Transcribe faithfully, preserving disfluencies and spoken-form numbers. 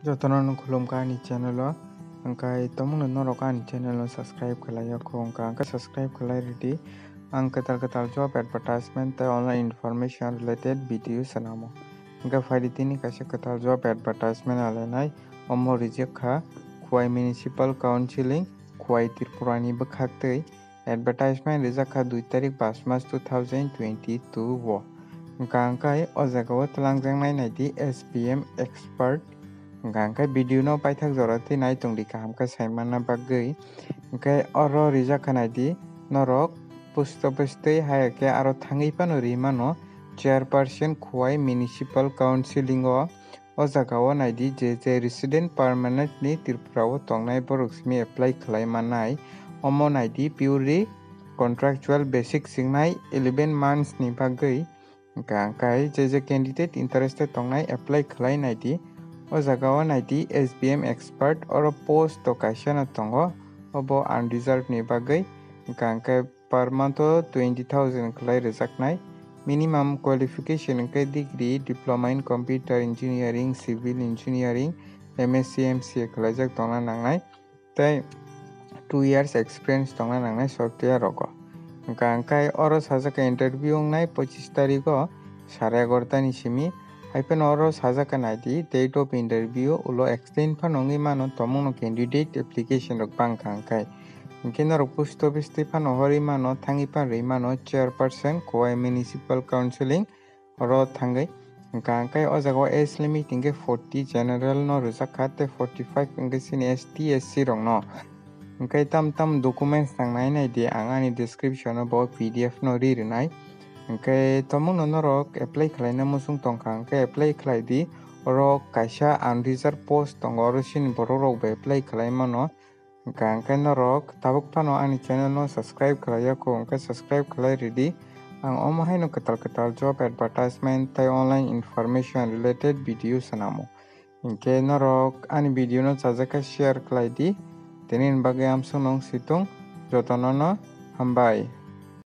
Jotono no khulumkha ani channel o. Hwnkhe tomungno norok ani channel no subscribe khlai ya kho, hwnkha hwnkhe subscribe khlai rwdi. Ang kwtal kwtal job advertisement tei online information related video swnamo. Hwnkhe phaidi tini kaisa kwtal job advertisement alainai. Omo rijak kha Khowai Municipal Council, Khowai Tripura ni bwkhak twi. Advertisement rijak kha dui tarik pas mas two thousand twenty-two o. Hwnkha hwnkhe o jaga o twlangjaknai naidi S P M expert. Hwnkha hwnkhe video no paithak jora twi nai tongdi kaham khe saimanna bagwi. Hwnkhe oro rijak kha naidi norok post office twi hai khe aro thangwi phano ri mano chairperson Khowai Municipal Council o. O jaga o naidi je je resident permanent ni Tripura o tongnai borok simi apply khlai mannai. Omo naidi purely contractual basic singnai eleven months ni bagwi. Hwnkha hwnkhe je je candidate interested tongnai apply khlai naidi. O jaga o naidi S B M expert oro post to kaisa no tongo, obo unreserved ni bagwi. Hwnkha hwnkhe per month o twenty thousand khlai rwjaknai. Minimum qualification hwnkhe degree, diploma in computer engineering, civil engineering, M S C, M C A khlaijak tongna nangnai. Tei two years experience tongna nangnai software rogo. Hwnkha hwnkhe oro sajak kha interview wngnai pochis tarigo sare egarota ni simi. Hai phano oro sajak kha naidi date of interview ulo extend phano wngwi mano, tomungno candidate application rok bangkha hwnkhe. Hwnkhe norok post office twi phano horwi mano, thangwi phano rwi mano chairperson Khowai Municipal Council oro thangwi. Hwnkha hwnkhe o jaga o age limit hwnkhe forty general no rwjak kha tei forty five hwnkhe chini S T, S C rok no. Hwnkhe tam tam documents nangnai naidi ang ani description o bo P D F no ri rwnai. Hwnkhe tomungno norok apply khlaina muchung tongkha hwnkhe apply khlai di. Oro kaisa unreserved post tongo, oro chini borok rok bo apply khlai mano. Hwnkha hwnkhe norok tabuk phano ani channel no subscribe khlai ya kho, hwnkhe subscribe khlai rwdi. Ang omo haino kwtal kwtal job advertisement tei online information related video swnamo. Hwnkhe norok ani video no chajak khe share khlai di. Tini ni bagwi amsong nong situng, jotono no hambai.